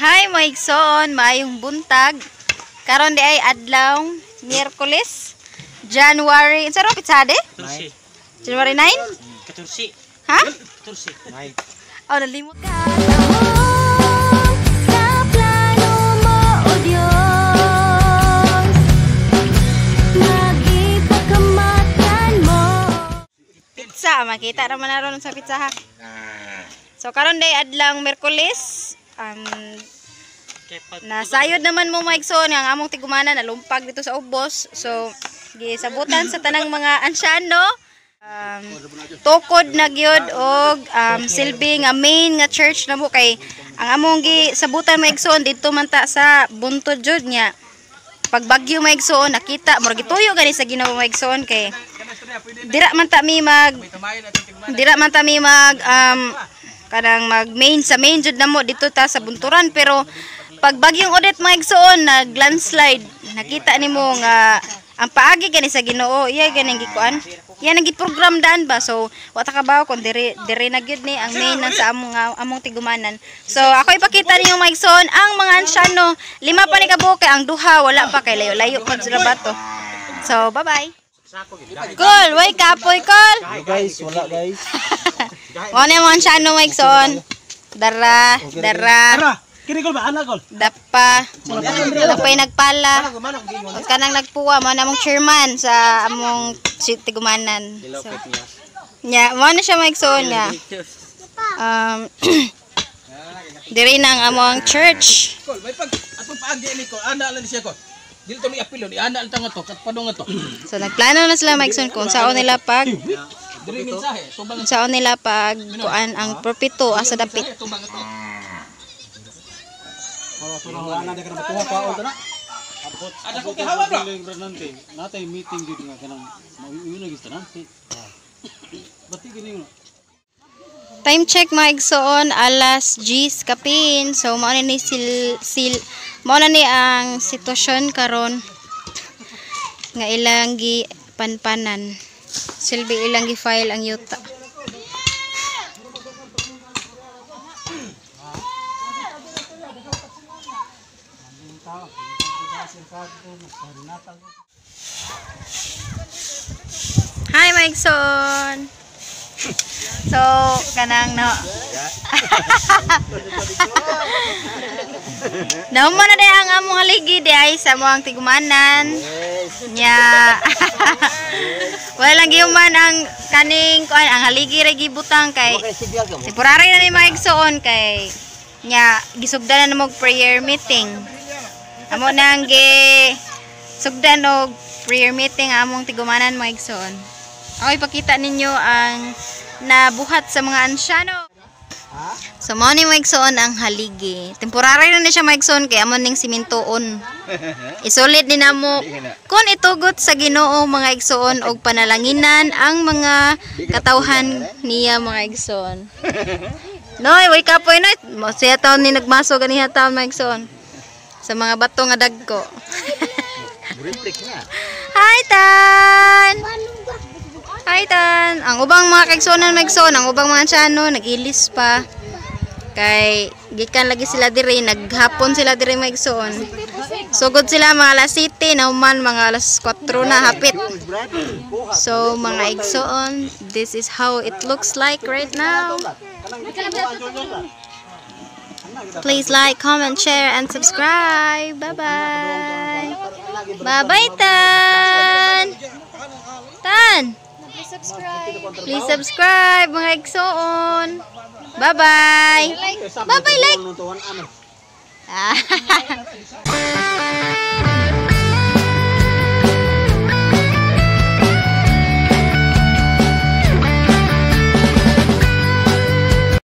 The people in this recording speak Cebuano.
Hi mga igsoon, maayong buntag. Karon di ay adlaw Miyerkules, January, unsa ro pitsade? January 9? 14. Ha? 14. Oh, nalimot. Sa plano mo, O Diyos, nagipakamatlan mo. Pizza, makita naman na ron sa pizza ha. So karon day adlaw Miyerkules, nasayod naman mo mga igsoon nga ang among tigumana nalumpag dito sa ubos. So gisabutan sa tanang mga ansyano. Tukod na gyud og silbi nga main nga church na mo kay ang among gisabutan mga igsoon didto man ta sa buntod jud nya. Pag bagyo mga igsoon nakita murag gituyo gani sa Ginoo mga igsoon kay dira man ta mi mag kanang mag main sa main jud namo dito ta sa bunturan, pero pag bagyong Odette mga igsoon nag landslide, nakita nimo nga ang paagi gani sa Ginoo, iya ganing gikuan, iya nang giprogram daan ba. So wa ta kabaw kon dire dire na gyud ni ang main ng sa among among tigumanan. So ako ipakita ninyo mga igsoon ang mga ansyano, lima pa ni kabuok kay ang duha wala pa kay layo-layo pa sila bato. So bye bye. Kol, way kapoy kol. Guys, wala guys. Mo na mga ansyano mga igsoon. Dara, dara. Kini kol ba ana kol? Dapa. Dapay nagpala. Ug kanang nagpuwa mo na among chairman sa among tigumanan. So, nya, mo na siya mga igsoon niya. Diri na ang among church. Kol, may pag atong paagi ni ko, ana lang siya ko. Dili to may apilon, ana lang ta nga to, kat padong nga to. So nagplano na sila mga igsoon kung saan nila pag Diri mensahe, tubang kung saan nila pag kuan ang propito asa dapit. tubang to. Ada ko kay hawa bro. Natay meeting gid nga kanang mauyo na gid tanan. Bati gini nga. Time check mga igsoon, alas 10 kapin. So mao na ni sil, sil mao na ni ang sitwasyon karon nga ilang gi panpanan. Silbi ilang gi file ang yuta. Hi mga igsoon. So kanang no. Nauma na day ang among haligi di ay sa among tigumanan. Nya. Wala lang gihuman ang kaning kuan ang haligi ra gibutang kay temporary na ni mga igsoon kay nya gisugdan na mo og prayer meeting. Amo nang gi sugdan og prayer meeting ang among tigumanan mga igsoon. Ako ipakita ninyo ang nabuhat sa mga ansyano. So mao ni mga igsoon ang haligi. Temporary na ni siya mga igsoon kay amo ning simintoon. Isolid ni namo kun itugot sa Ginoo mga igsoon og panalanginan ang mga katawhan niya mga igsoon. Noy, way kapoy noy. Mo siya taon ni nagmaso ganiha taon mga igsoon. Sa mga bato nga dagko. Hi Tan. Hi Tan. Ang ubang mga kaigsuonan mga igsoon, ang ubang mga ansyano nag-ilis pa. Kay gikan lagi sila diri, naghapon sila diri mga igsoon. Sugod sila mga alas 7, nahuman mga alas 4 na hapit. So mga igsoon, this is how it looks like right now. Please like, comment, share, and subscribe. Bye-bye. Bye-bye, Tan. Tan. Please subscribe, mga igsoon. Bye-bye. Bye-bye, like. Ah.